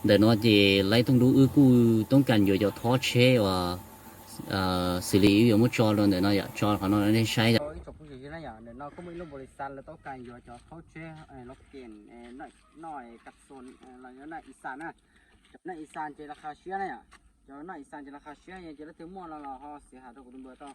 Ntawm no ces Laib Tooj Dub wb kuj toob kas yuav cov thob tsheb uas xws li wb yuav muab tso rau ntawm no yom, tso qhov no nej saib yom. Ib tsoom phooj ywg na yom, ntawm no kuj muaj ib lub npaus lis xas lawv toob kas yuav cov thob tsheb los kem noj kas xos los yog noj ib xas na. Cov noj ib xas ces laj kha siab na yom, cov noj ib xas ces laj kha siab, yog ces leej twg muaj no los ho xim has rau kuv tus npawb tau.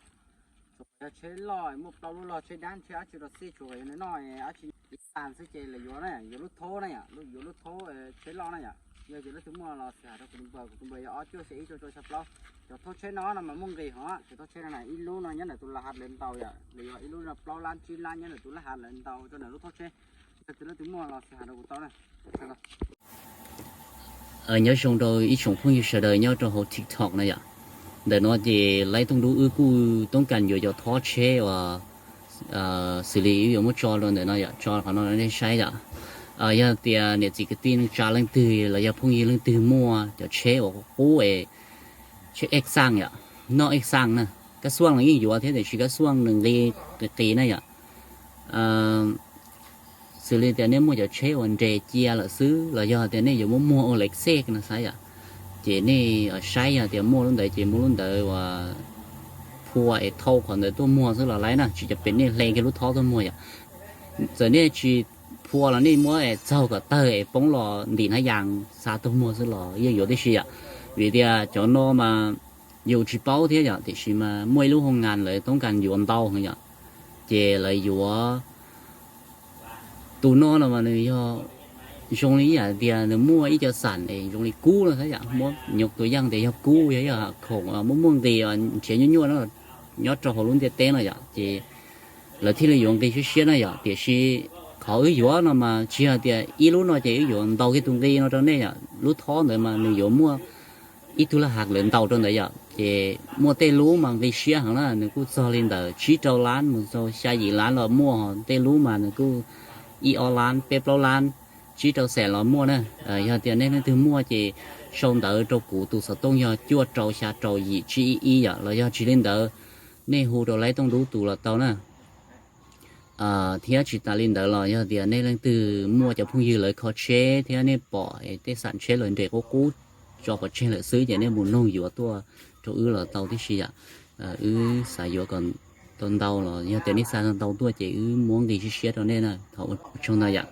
Tsuas yog tsheb loj muaj plaub lub log tsheb dab tsheb dab tsi los xij, tsuas yog nws noj dab tsi ib xas xwb ces lawv yuav na, yuav lub thaub na yom, yuav lub thaub tsheb loj na yom. Yog ces leej twg muaj los xim has rau kuv tus npawb, kuv tus npawb yog ob cuaj xya ib cuaj cuaj xya plaub. Cov thob tsheb no no mas muaj nqis heev, cov thob tsheb no na ib lub no nyob ntawm tus laj hav lawv ntaus yom, lawv yuav ib lub no plaub lab tsib lab nyob ntawm tus laj hav lawv ntaus rau ntawm lub thob tsheb. Yog ces leej twg muaj los xim has rau kuv tau na. Nyob zoo rau ib tsoom phooj ywg sawv daws nyob rau hauv TikTok na yom. Ntawm no ces Laib Tooj Dub wb kuj toob kas yuav cov thob tsheb uas xws li wb yuav muab tso rau ntawm no yom, tso qhov no nej saib yom. Yog tias niam txiv kwv tij neej tsa leej twg los yog phooj ywg leej twg muaj cov tsheb uas qub es tsheb ej xaj yom, noj ej xaj na, kab xuaj los yeej yuav thiab tiam sis kab xuaj nws nqi qis qis na yom. Xws li tias nej muaj cov tsheb uas nres cia lawm xwb los yog tias nej yuav muab muag ua lej xej no xav yom, ces nej saib yog tias muaj lub ntawd ces muab lub ntawd uas phua es thau qhov ntawd tuaj muag xwb los laib na, tsis cov pem nej hle kiag lub thob tuaj muag yom. Txawm nej tsis phua los nej muab es txaug kom tawg es poob los ntim hnab yas xa tuaj muag xwb los yeej yuav tib si yom. Vim tias cov no mas yus tsis paub thiab yom, tiam sis mas muaj ib lub hoo ngas lawv toob kas yuav ntau heev yom, ces lawv yuav tus no no mas nws yog zoo li ib yam tias nws muaj ib co xam es zoo li kub no xav yom, muab nyuj tus yaj tias yog kub yog ib yam khoom muaj muaj nqis nrhiav nyuaj nyuaj no nyob rau hauv lub ntiaj teb no yom, ces lawv thiaj li yuav nqi siab siab na yom. Tiam sis qhov wb yuav no mas tsis yog tias ib lub no ces wb yuav ntaus kiag tus nqi no rau nej yom, lub thob ntawd mas nws yuav muaj ib tug laj hav lawv ntaus rau ntawd yom, ces muaj tej lub mas nqi siab heev na, nws kuj txog li ntawm tsib rau lab mus txog xya yim lab los muaj, tej lub mas nws kuj ib ob lab peb plaub lab, tsib rau xees los muaj na. Yog tias nej leej twg muaj ces sau ntawv rau kuv tus xov tooj yog cuaj rau xya rau yim tsib ib ib yom, los yog tsis li ntawd nej hu rau Laib Tooj Dub tus los tau na. Thiab tsis tas li ntawd los yog tias nej leej twg muaj cov phooj ywg lawv kho tsheb thiab nej pom tej xam tsheb lawv nres qub qub tso pov tseg lawm xwb ces nej mus noog yuav tuaj rau wb los tau tib si yom. Wb xav yuav kom tau ntau los yog tias nej xa tau ntau tuaj ces wb muab nqi siab siab rau nej na. Thov ua tsaug ntau yom.